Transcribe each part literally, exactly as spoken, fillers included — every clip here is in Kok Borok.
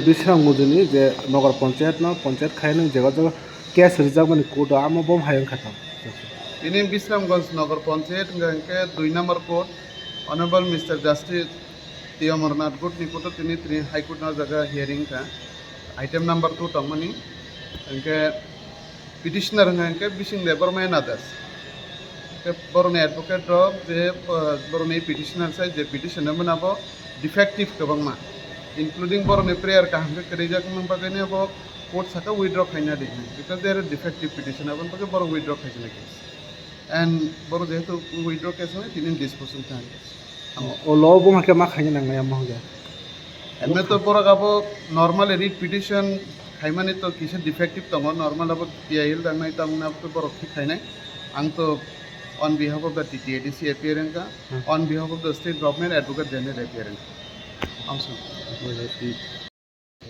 Bisram Gujuni je Nagar Panchayat no panchayat khainani jega jaga case rijak mani court o, amo bom hai wngkha tong. Tini Bisramganj Nagar Panchayat hwnkha hwnkhe dui number court, Honorable Mister Justice T Amarnath Gut ni court o tini, tini High Court no jaga hearing kha. Item number two tongmani. Hwnkhe petitioner hwnkha hwnkhe Bising Debbarma and others. Hwnkhe boroni advocate rok je, uh, boroni petitioner sai je petition no mwnabo defective kwbangma, including boroni prayer kaham khe kwrwijak wngma bagwi no bo court saka withdraw khaina di, because they are defective petition, aboni bagwi borok withdraw khaijana case. And borok jehetu withdraw case hwnwi tini disposition kha. O law bo hwnkhe ma khaina nangnai amo hwnkhe? Emne to borok abo normal writ petition khaimani to kisa defective tongo, normal abo P I L dangnai tamni abo to borok thik khainai. Ang to on behalf of the T T A D C appear wngkha, Hmm. on behalf of the state government advocate general appear wngkha. Amsong.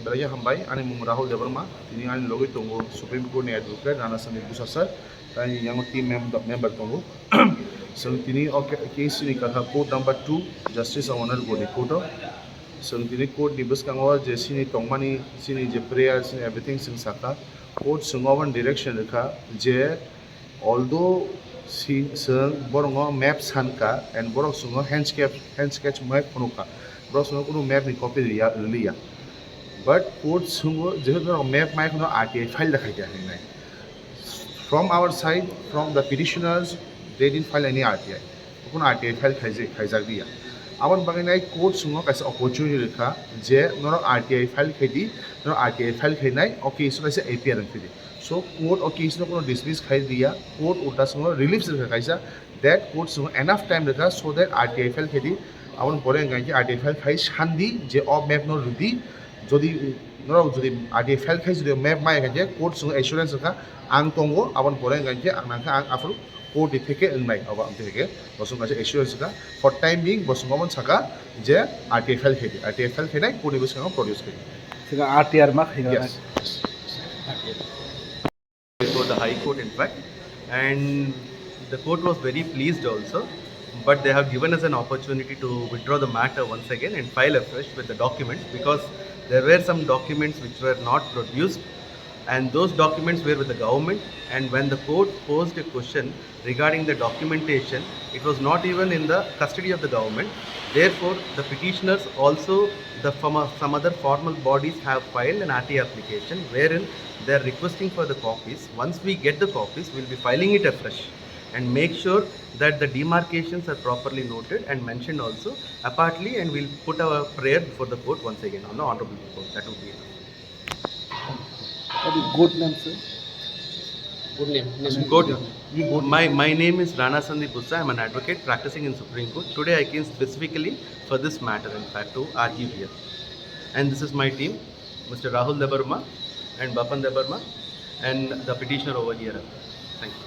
Belai khe hambai, ani mung Rahul Debbarma, tini ani logwi tongo Supreme Court ni advocate Rana Sandi Busa sir, tei yango team mem-, member tongo. Chwng tini o ca-, case ni kha court number two, Justice Amarnath Gut ni court o. Chwng tini court ni bwskango je chini tongmani, chini je prayer, chini everything chwng sakha. Court chwng obo direction rwkha je Although si-, chwng borokno map sankha and borok chwngno hand sketch, hand sketch map phunukha, borok chwngno kunu map ni copy rwya, rwliya. But court chwngo, jehetu norok map mai kheno R T I file da khaikha hinwi. From our side, from the petitioners, they didn't file any R T I. Kunu R T I file khaijak, khaijak liya. Aboni bagwi nai court chwngo kaisa opportunity rwkha je norok R T I file khaidi, norok R T I file khainai, okay, so kaisa A P R wngphidi. So court o case no kono dismiss khai diya, court ulta swngo relief rwkha kaisa, that court swngo enough time rwkha so that R T I file khai di, aboni pore hwnkha khe R T I file khai sandi je o map no rwdi, jodi norok jodi R T I file khai jodi map mai hwnkha khe court swngo assurance rwkha ang tongo, aboni pore hwnkha khe ang nangkha ang aphuru court ni theke wngnai, abo ang theke bosong kaisa assurance rwkha. For time being bosong omo saka je R T I file khai di, R T I file khainai court ni bwskango produce khai di. Sika R T R ma khaina Yes. Before the High Court, in fact, and the court was very pleased also, but they have given us an opportunity to withdraw the matter once again and file afresh with the documents, because there were some documents which were not produced, and those documents were with the government, and when the court posed a question regarding the documentation, it was not even in the custody of the government. Therefore, the petitioners also, the, from a, some other formal bodies have filed an R T I application wherein they are requesting for the copies. Once we get the copies, we'll be filing it afresh and make sure that the demarcations are properly noted and mentioned also apartly, and we'll put our prayer before the court once again on the honorable court. That would be enough. What is good name, sir? Good name. Good. You good. My, my name is Rana Sandeep Bussa. I'm an advocate practicing in Supreme Court. Today I came specifically for this matter, in fact, to argue here. And this is my team, Mister Rahul Debbarma and Bapan Debbarma and the petitioner over here. Thank you.